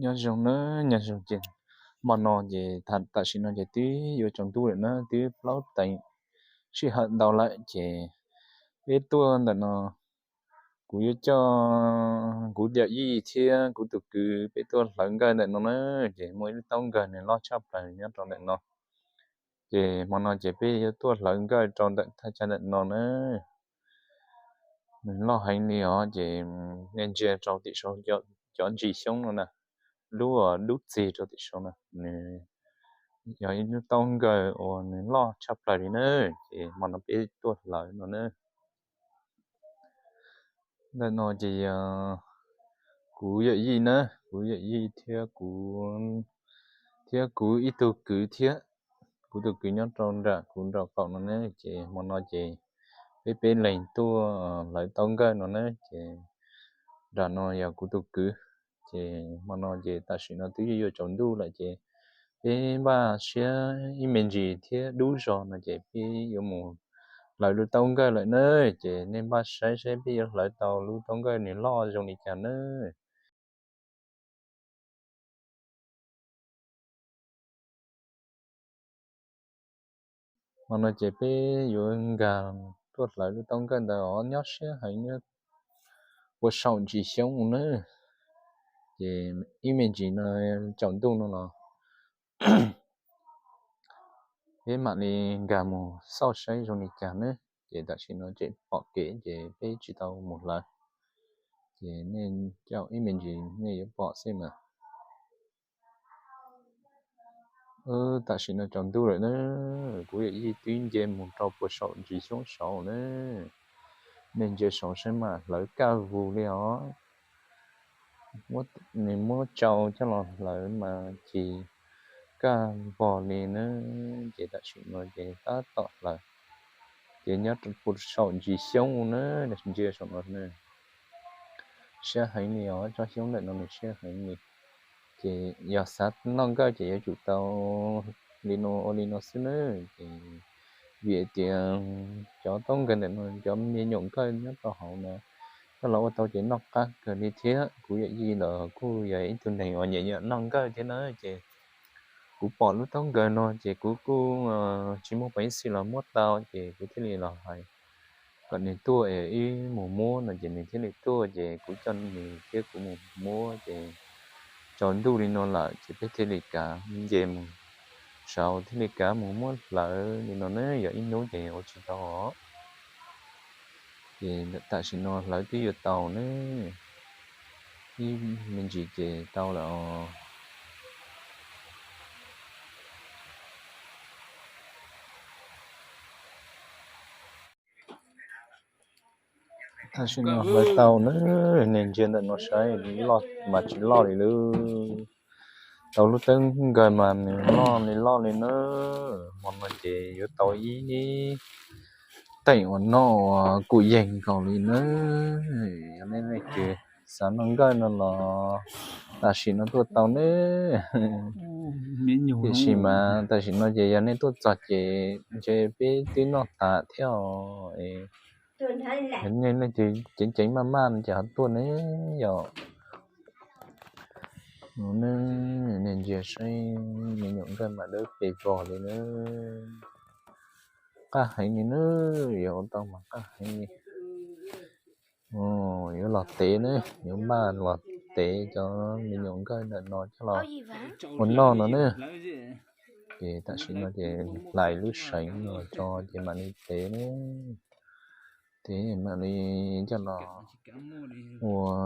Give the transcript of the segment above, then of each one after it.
Nyob zoo na, nyob zoo ces hmo no ces tam sim no ces twb yuav tsaus ntuj lawm na, twb plaub teev sij hawm ntau lawm ces peb tuaj ntawm no, kuv yuav coj kuv yawm yij thiab kuv tus kwv peb tuaj hlawv nkawj ntawm no na. Ces muaj ib lub taub nkawj nws loj tshaj plaws nyob rau ntawm no. Ces hmo no ces peb yuav tuaj hlawv nkawj rau ntawm thaj chaw ntawm no na. Nws loj heev li os, ces nej ntsia rau tim saum cov ntsis xyoob no na, lub dub txig rau tim saum no, nws yog ib lub taub nkawj uas nws loj tshaj plaws li na. Ces hmo no peb tuaj hlawv no na. Ntawm no ces yog kuv yawm yij na, kuv yawm yij thiab kuv, thiab kuv ib tug kwv thiab, kuv tus kwv nyob rau nram kuv nraum qaum no na. Ces hmo no ces peb peb leeg tuaj hlawv taub nkawj no na. Ces nram no yog kuv tus kwv. Ces hmo no ces tam sim no twb yuav yuav tsaus ntuj lawm ces peb npaj siab ib me ntsis thiab dub zog no ces peb yuav mus hlawv lub taub nkawj lawm na. Ces nej npaj saib saib peb yuav hlawv tau lub taub nkawj nws loj zoo li cas na. Hmo no ces peb yuav nkag tuaj hlawv lub taub nkawj ntawd os, nyob siab heev, puas saum ntsis xyoob na. Ces ib me ntsis no tsaus ntuj no los peb mam li nkag mus xauj saib zoo li cas na. Ces tam sim no tseem pom kev ces peb tsis tau mus hlawv. Ces nej caum ib me ntsis nej yuav pom xwb mas. Tam sim no tsaus ntuj lawm na, kuv yawm yij twb nce mus rau puag saum ntsis xyoob saud na. Nej ntsia saud saib mas hlawv kaj vus li os. Nws muab tsau coj los hlawv mas ces kaj vog li na. Ces tam sim no ces tab tom hlawv. Ces nyob puag saum ntsis xyoob na, ntsia saum no na. Siab heev li os, tsob xyoob ntawm no nws siab heev li. Ces yog xav noj nkawj ces yuav tsum tau li no ua li no xwb na. Ces vim tias cov taub nkawj ntawm no cov me nyuam nkawj nyob rau hauv na, coj los ua tau ces noj qab kawg li thiab. Kuv yawm yij los kuj yog ib tug neeg uas nyiam nyiam noj nkawj thiab na. Ces kuv pom lub taub nkawj no ces kuv kuj tsis muaj peev xwm los muab tau ces kuv thiaj li los hais kom nws tuaj es wb mus muab no ces nws thiaj li tuaj ces kuv coj nws thiab kuv mus muab ces tsaus ntuj li no lawm ces peb thiaj li kav nce mus saud thiaj li kav mus muab hlawv li no na, yog ib hnub ces ua tsis tau os. Ces tam sim no hlawv twb yuav tau ne, ib me ntsis ces tau lawm os. Tam sim no hlawv tau na, nej ntsia ntawm no saib, loj mas tsis loj li lub, tau lub taub nkawj mas nws loj li loj li na. Hmo no ces yuav tau ib teem uas noj uas kuj yeej nkaus li na. Yog nej leej twg xav noj nkawj no los tam sim no tuaj tau ne. Tiam sis mas tam sim no ces yog nej tuaj txog ces ntshe peb twb noj tas thiab os. Nej leej twg ceev ceev maj maj no ces ho tuaj ne yom. Nej ntsia saib, me nyuam nkawj mas dawb pes vog li na. Qab heev li na, yuav ua tau mas qab heev li. Yuav los tev ne, yuav npaj los tev cov me nyuam nkawj ntawm no coj los ua noj no ne. Ces tam sim no ces hlais lub seev los tso ces mam li tev ne. Ces mam li coj los ua,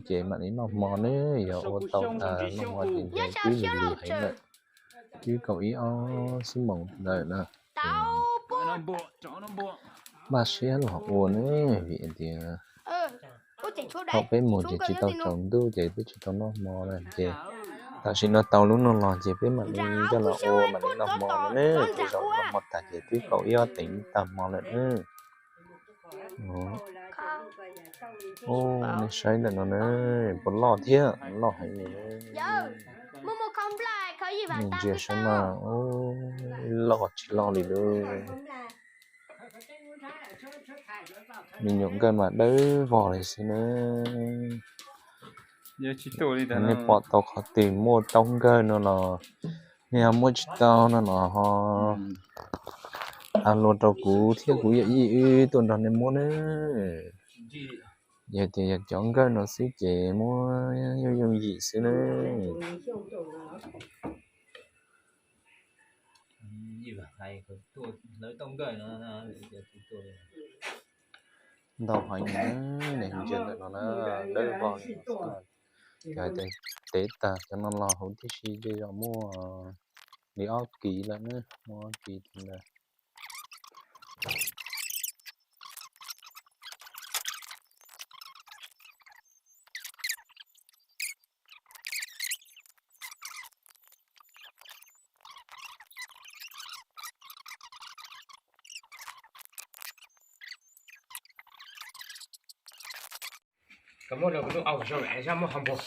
ces mam li noj hmo ne. Yog ua tau tas noj hmo ces ntshe twb lig lig heev lawm, twb kaum ib ob xuab moos ntawd na. Npaj siab los ua ne, vim tias thaum peb mus ces tsis tau tsaus ntuj ces peb tsis tau noj hmo na. Ces tam sim no tau lub no los ces peb mam li coj los ua mam li noj hmo no ne. Tej zaum noj hmo tas ces twb kaum ib ob teev tag hmo lawm ne. Nej saib ntawm no ne, puas loj thiab, loj heev li. Ntsia saib mas, loj tsis loj li lub. Me nyuam nkawj mas dawb vog li xwb na. Nej pom tau qhov twg muaj taub nkawg no los, nej ho muaj tsis tau no los ho hais lus rau kuv thiab kuv yawm yij wb tuaj nrog nej muab nawb. Yog tias yog cov nkawg no xwb ces muab yooj yooj yim xwb nawb. Ntau heev, niam ntsia ntawm no na, dawb vog li no. Cov tev tag cov no los huv tib si ces yog muaj li ob kis lawm na, muaj ob kis ntawd. Koj muab rau kuv lub au zog es muab hov npua,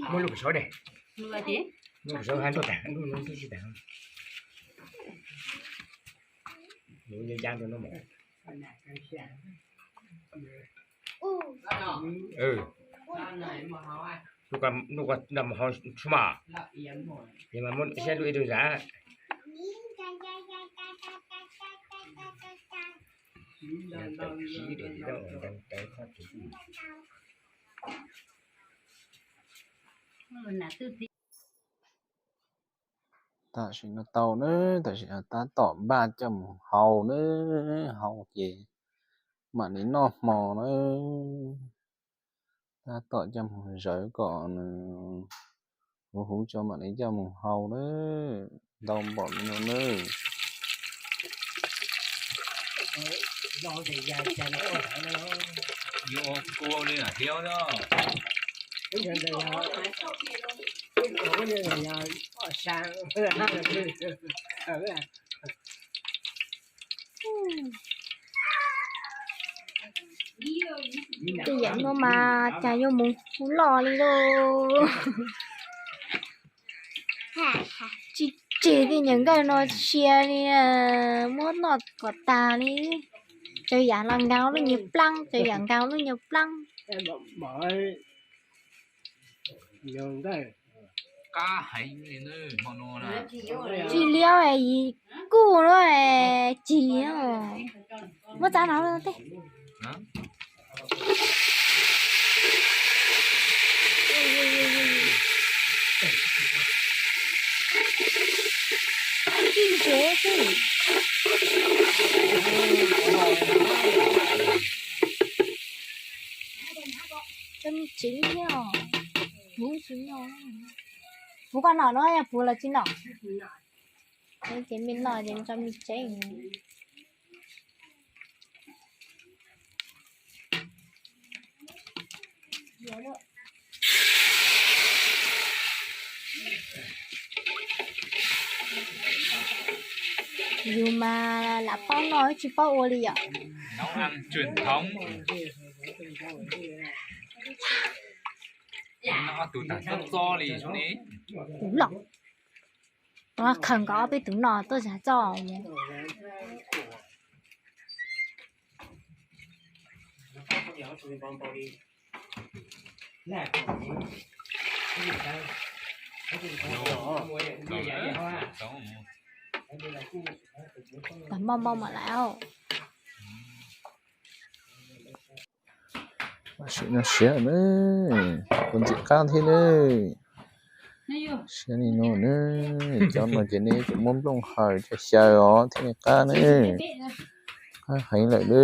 muab lub kuv saud ne, lub kuv saud hab ntuj tas lub no tib si tas, lub ya rau no. Lub ko nram mus hov tshua mas, es mas muab siab lub ib tug zam. Tam sim no tau na, tam sim no tab tom npaj coj mus hau na, hau ces mam li noj hmo na. Tab tom coj mus zawv kom nws huv huv tso mam li coj mus hau na. Ntau npaum li no na. Tej yam no mas cas yuav mus kuv loj li lauj. Tsis tseg tej nyuag nkawj no sia li, muab noj kom tag li. Tsaws yam los nkaus lub nyuag plaab, tsaws yam nkaus lub nyuag plaab. Tsis liab, yim kuj lub cig. Muab txav no tej. Tsis tsev xwb. Tso me tsev thiab os. Puv tsis noj. Puv koj noj no, yog puv los tsis noj. Ces me noj ces tso me tsev. Yus mas lam paub noj tsis paub ua li yom. Tus tag txob txob li kuv los, khaws nkawd ob peb tus no tuaj zas txoj. Pas moj moj mam lawm. Sim no siav na, kuv ntxim qab thiab na. Siav li no na, cov no ces nej yuav tsum muab nplooj hawm coj xyaw os thiaj li qab na. Qab heev lawm na.